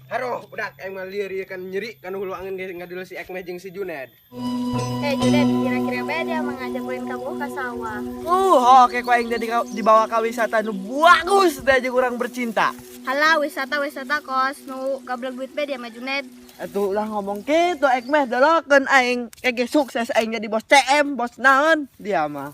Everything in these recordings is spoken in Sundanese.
Aduh, budak aing mah lieur ieu kan nyeri kan hulu angin ge ngadul si Ekmeh jeung si Juned. Eh Juned, kira-kira bae dia mengajak ulin kamu ke sawah. Oke ku aing jadi dibawa ka wisata nu bagus teh jeung urang bercinta. Halah, wisata-wisata kos nu gablek duit bae dia mah Juned. Atuh ulah ngomong kitu Ekmeh, dolokeun aing kege sukses aing jadi bos CM, bos naon dia mah.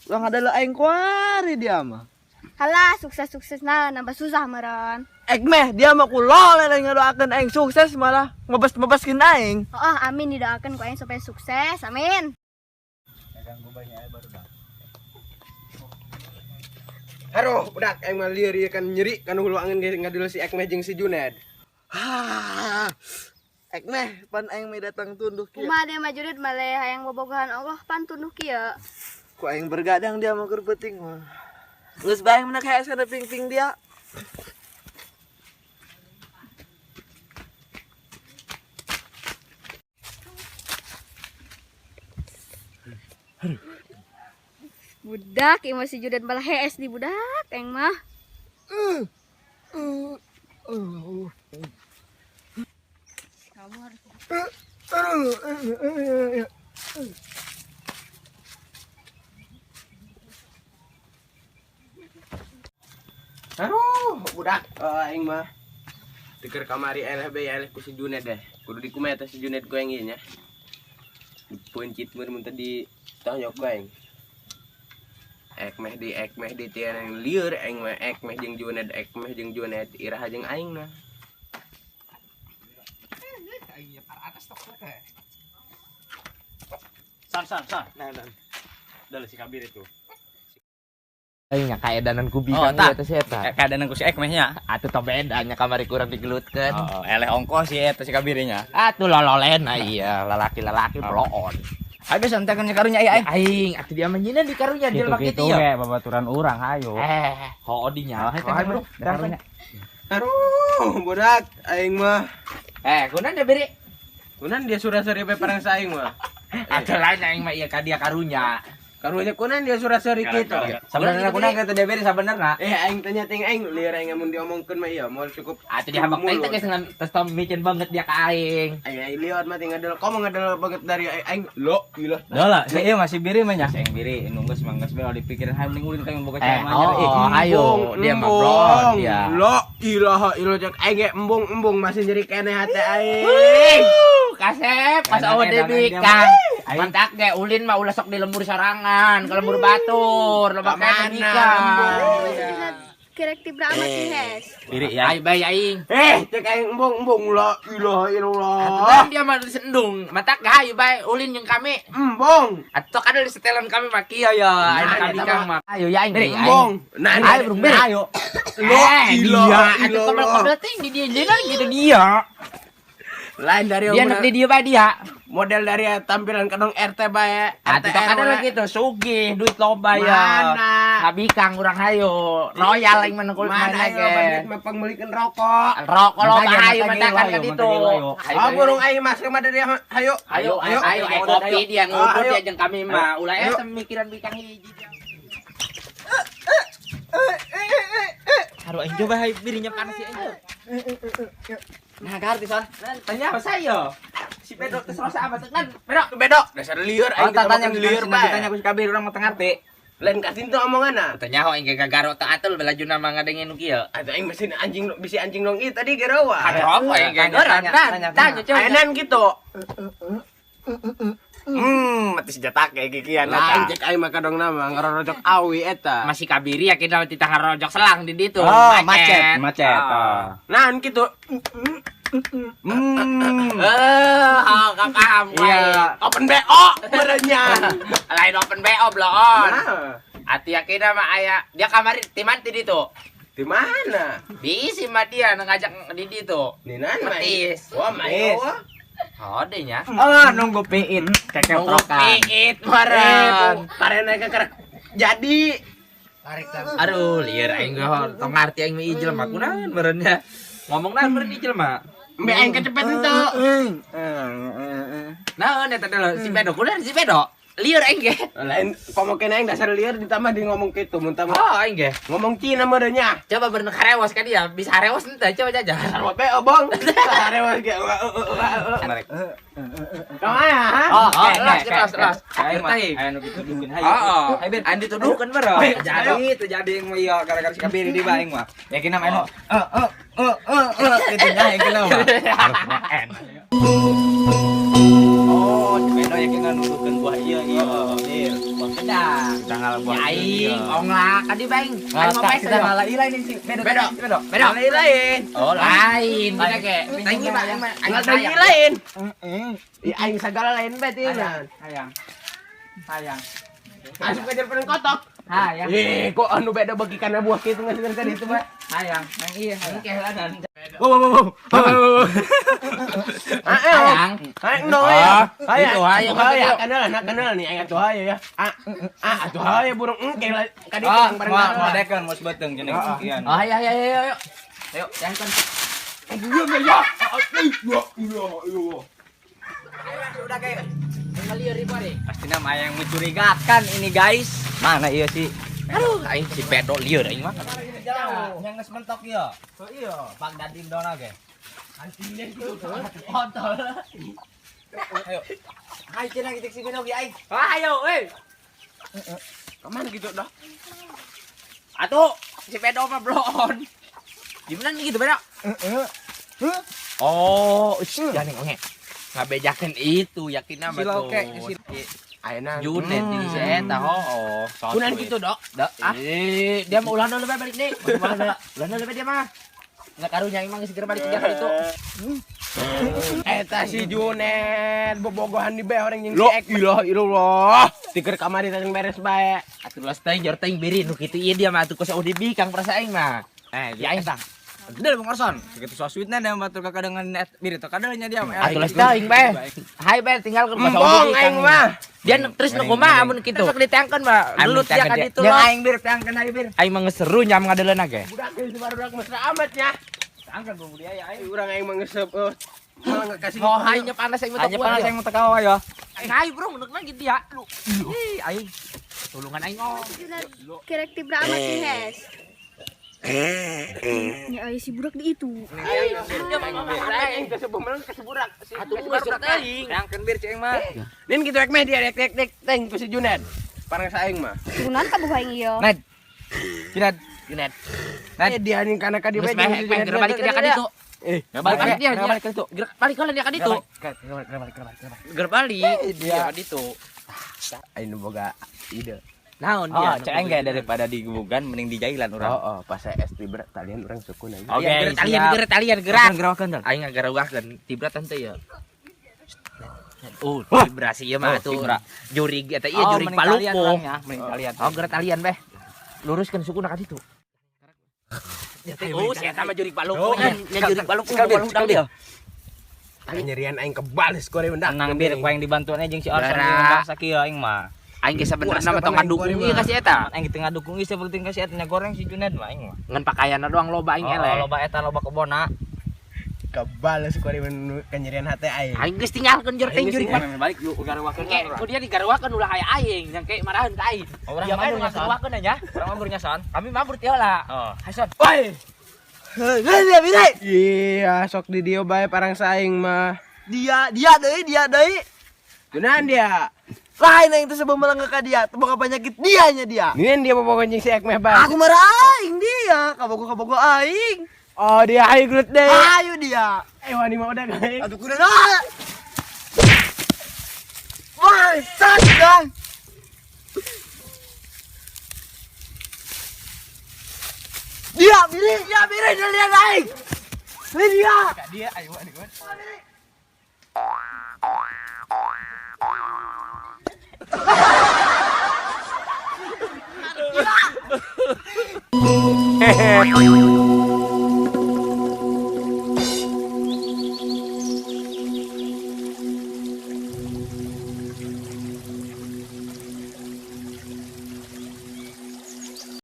Ulah ngadelo aing kuari dia mah. Halah, sukses-sukses nah nambah susah meureun. Ekmeh dia mah ku loleh lain ngadoakeun aing sukses malah ngebes-ngebeskeun aing. Oh, amin, didoakan ku aing supaya sukses. Amin. Aduh, budak aing mah lieur ieu kan nyeri kan hulu angin ge ngadul si Ekmeh jeung si Juned. Ah, Ekmeh pan aing mah datang tunduh kieu. Kumaha dia mah Juned male hayang bobogohan Allah pan tunduh kieu. Ku aing bergadang dia mah keur peuting mah. Geus bae aing menak hees kana ping-ping dia. Budak ieu mah si Juned malah hees di budak aing mah. Kamu harus Aduh, budak aing mah tiker kamari eleh be eleh ku si Juned deh. Kudu dikumaha teh si Juned ku aing ieu nya. Dipeuncit mun mun tadi tonyok ku aing. Ekmeh di tian yang lieur aing mah Ekmeh jeung Juned, Ekmeh jeung Juned iraha jeung aing nah. San san san. Nah, nah. Udah si Kabir itu. Aing nya kaedanan ku Oh, bikang tah. ieu teh si eta. Keadaan ku si Ekmeh nya. Atuh tong beda nya kamari kurang digelutkeun. Oh, eleh ongkos si eta si Kabir nya. Atuh lololena iya, lalaki-lalaki Oh. bloon. Ayo santai kan karunya ieu aing. Aing atuh dia mah nyieun di karunya jelema Gitu-gitu kitu ya. ge babaturan urang hayo. Hoo dinya. Oh, hayo, Bro. Karunya. Aduh, budak aing mah. Kunaon dia beri? Kunan dia surah-seri be parang sa aing mah. Atuh lain aing mah ieu ka dia karunya. Karunya kunan dia surah-seri kitu. Sabenerna kunaon kitu dia beri sabenerna? Aing tanya ting aing lieur aing mun diomongkeun mah ieu moal cukup. Atuh dia habak teh geus ngan tes tong micin banget dia ka aing. Aing aing lieur mah tinggal dulu. Komo ngadel banget dari aing aing lo ilah. Dola, si ieu masih biri mah nya. Si aing biri nu geus mah geus bae dipikirin hayo mending ulin ka yang boga cewek mah nyari. Oh, ayo dia mah blon dia. Lo ilaha illallah cek aing ge embung-embung masih nyeri keneh hate aing. Kasep pas Enak, awal enak, debi enak, kang. Aing. Mantak ge ulin mah ulah sok di lembur sorangan, ke lembur batur, loba Ka keneh mana bikang. lembur? Si Juned kirek tibra amat si hes. Biri ya. Ayo bae aing. Cek aing embung-embung la ilaha illallah. Atuh kan dia mah sendung. Mantak ge hayu bae ulin jeung kami. Embung. Atuh kan di setelan kami mah kieu ya, aing Nah, ka eta bikang mah. Ayo ya aing. Beri, aing. Embung. Nah, Ayo bro, beri. Ayo. Lo Dia ilaha atuh illallah. kebel-kebel ting di dia dia gitu dia. Lain dari Dia nek di dia bae dia. model dari tampilan kadang RT bae. Atuh RT kan ada gitu sugih duit loba ya. Mana? Ngabikang urang hayo. Royal aing mah nengkul Mana mana ayo ge. duit mah pangmeulikeun rokok. Rokok loba Mantap, hayu mantap, mantakan ayo, ka ditu. mantap, ayo. Oh, burung aing masuk mah dari hayo. Ayo, ayo, ayo, ayo, kopi dia Oh, ngudut ayo. dia jeung kami mah. Ulah Ayo. eta mikiran bikang hiji. Aduh aing coba hayu birinya panas sih aing. Nah, garti son. Tanya apa saya? Si Pedro teh serasa apa kan? Pedro. Bedok, dasar lieur Oh, aing tanya tanya lieur bae. ditanya ku si Kabir urang mah teu ngarti. Lain kasin tuh omonganna. Tanya ho aing ge gagaro teu atul belajuna mah ngadengin nu kieu. Atau aing mesin anjing bisi anjing dong ieu tadi gerowa. Aduh, apa aing ge Tanya, tanya, tanya, Tanya coba. Ainan gitu. Mati senjata kayak kikian Lain cek aing mah kadang nama ngarorojok awi eta. Masih kabiri yakin lawan titah ngarojok selang di ditu. Oh, macet, macet. Oh. Nah, gitu. Gak paham gua. Iya. Open BO merenya. Lain open BO bloon. Nah, Ati yakin sama aya dia kamari timan ti ditu. di mana? Diisi mah dia ngajak di ditu. Ninan mah. Metis. Wah, Metis. mah. Oh, deh nya. Oh, nunggu piit Nunggu keketrokan. piit meureun. Parena keker. Jadi Aduh, lieur aing ge tong ngarti aing mah ieu jelema kunaon meureun nya. Ngomong naon meureun ieu jelema. Mbe aing kecepet itu. Naon eta teh si Bedo kunaon si Bedo? Lieur aing ge. Lain komokeun aing dasar lieur ditambah di ngomong kitu mun tambah. Oh, aing ge. Ngomong Cina meureun nya. Coba bener karewas ka dia, bisa harewas henteu coba jajah. Sarua be obong. Harewas ge. Menarik. Kamana ha? Oh, jelas jelas. Aing mah aya nu dituduhkeun hayu. Heeh. Hayu Bir. Aing dituduhkeun bro. Jadi terjadi yang mah ieu gara-gara si Kabir di aing mah. Yakin nama anu gitu nya yakin mah. Oh, si Beno yakin nganuduhkeun buah ieu ieu. Bir. Buah kedah. Kita ngalah buah aing onglak ka di baing. Aing mah Kita beda. ngalah ieu lain si Bedo. Bedo. Bedo. Bedo. Lain lain. Oh, lain. Kita ge. Tangi Pak, aing mah Aing lain. Heeh. Aing sagala lain bae tinggal. Hayang. Hayang. Asup ka jerpen kotok. Hayang. Eh, kok anu beda bagi kana buah kitu geus dari itu, Pak. Hayang. Nang iya, hayang kehelanan. Wow wow wow. Hayang. Hayang dong ya. Hayang. Itu hayang. Hayang kenal anak kenal nih aing atuh hayu ya. Ah ah atuh hayu burung engke ka ditu Ah, bareng. mau mau dekeun mau sebeteng cenah kian. Oh, ayo ayo ayo ayo. Ayo, yang kan. Ya. Ya ya. Udah kayak ngelieur ribu deh. Pasti nama yang mencurigakan ini guys. Mana iya sih? Aduh, aing si Bedo lieur aing mah. Yang geus mentok ieu. Oh iya, Pak Dadim dona ge. Kontol. Ayo. Ayo cenah gitu si Beno ge aing. Ayo, euy. Kemana gitu dah? Atuh, si Bedo mah bloon. Gimana nih gitu, Bedo? Oh, jangan ngomong. Ngabejakeun itu yakin nama Si tuh. Loke, si Ayeuna Junet jeung si eta hooh. Kunaon kitu, Dok? Ah. Eh, dia mah ulah lebih balik deui. Ulah lebih dia mah. Enggak karunya emang geus segera balik ke itu. Eta si Junet bobogohan di bae orang jeung si Ek. Ilah ilallah. Tiker kamari teh beres bae. Atuh ulah teuing jor teuing biri nu kitu ieu dia mah atuh kos dibikang perasa aing mah. Eh, Ya aing tah. Gede Bang Orson. Segitu so sweetnya dan batur kakak dengan net biri tuh kadalnya dia. Atuh ulah teuing bae. Hai bae tinggal ke kos Embong aing mah. Dia terus nu kumaha amun kitu. Sok ditangkeun mah. Gelut dia ka ditu Yang loh. aing bir tangkeun aing bir. Aing mah geus seru nyam ngadeuleuna ge. Budak geus barudak mesra amat nya. Tangkeun bung dia ya aing. Urang aing mah geus malah ngekasih. Oh, aing nya panas aing mah Aja panas aing mau tekawa ya. Hai bro, menurut lagi dia. Lu. Ih, aing. Tulungan aing oh. Kerek tibra amat sih Hes. Ya aya si budak di itu. Aing teh sebuah meleng ke budak. Atuh geus teuing. Tangkeun bir cing mah. Nin kitu ek meh dia dek dek dek teng ku si Junet. Parang saing mah. Turunan ka buah aing ieu. Ned. Junet. Junet. Eh dia ning kana ka dia Geus meh meh geura balik dia ka ditu. Eh, Balik Balik dia, balik ke itu. Geura balik heula dia ka ditu. Balik balik balik balik. Geura balik dia ka ditu. Aing nu boga ide. Naon Oh, dia? cek engge daripada digebugan mending dijailan urang. Oh, oh, pas saya es tibra talian urang sukun aing. Oke, Geura talian, geura talian, gerak. Gerakan dal. Aing ngagaruakeun tibra tante ya. Oh, tibra sih ieu mah Oh, atuh. tibra. Jurig eta ieu jurig palupuh. Mending talian. Oh, geura talian beh. Luruskeun sukuna ka ditu. Oh, si eta mah jurig palupuh nya, nya jurig palupuh boga dia. Nyerian aing kebales kore mendak. Tenang bir, ku aing dibantuan jeung si Orson Gerak. jeung bangsa kieu aing mah. Aing ge sabenerna Puas mah tong kapan aing ngadukung kuari ieu mah. ka si eta. Aing teu ngadukung ieu seperti ka si eta nya goreng si Junet mah aing mah. Ngan pakaianna doang loba aing Oh, eleh. loba eta loba kebona. Kebales kore men kanyerian hate aing. Aing geus tinggalkeun jor teh jurig Aing balik yuk garuakeun. Engke ku dia digaruakeun ulah aya aing, yang ke marahan ka aing. Orang Dia mah mabur nya son. ngagaruakeun aja. Orang mabur nya son. Kami mabur teh heula. Oh. Hai son. Woi. Dia biri. Iya, sok di dieu bae parang saing mah. Dia dia deui dia deui. Kunaon dia? Lain yang itu sebelum melengah ka dia, teu boga penyakit dia nya dia. Nin dia bobogohan jeung si Ek meh bae. Aku marah aing dia, kabogo-kabogo aing. Oh, dia aing gelut deui. Ayo dia. Eh, wani mah udah aing. Aduh kuda nah. Wah, sat Dia biri, dia biri, dia lihat aing. Ini dia. Dia ayo wani mah. Hehehe.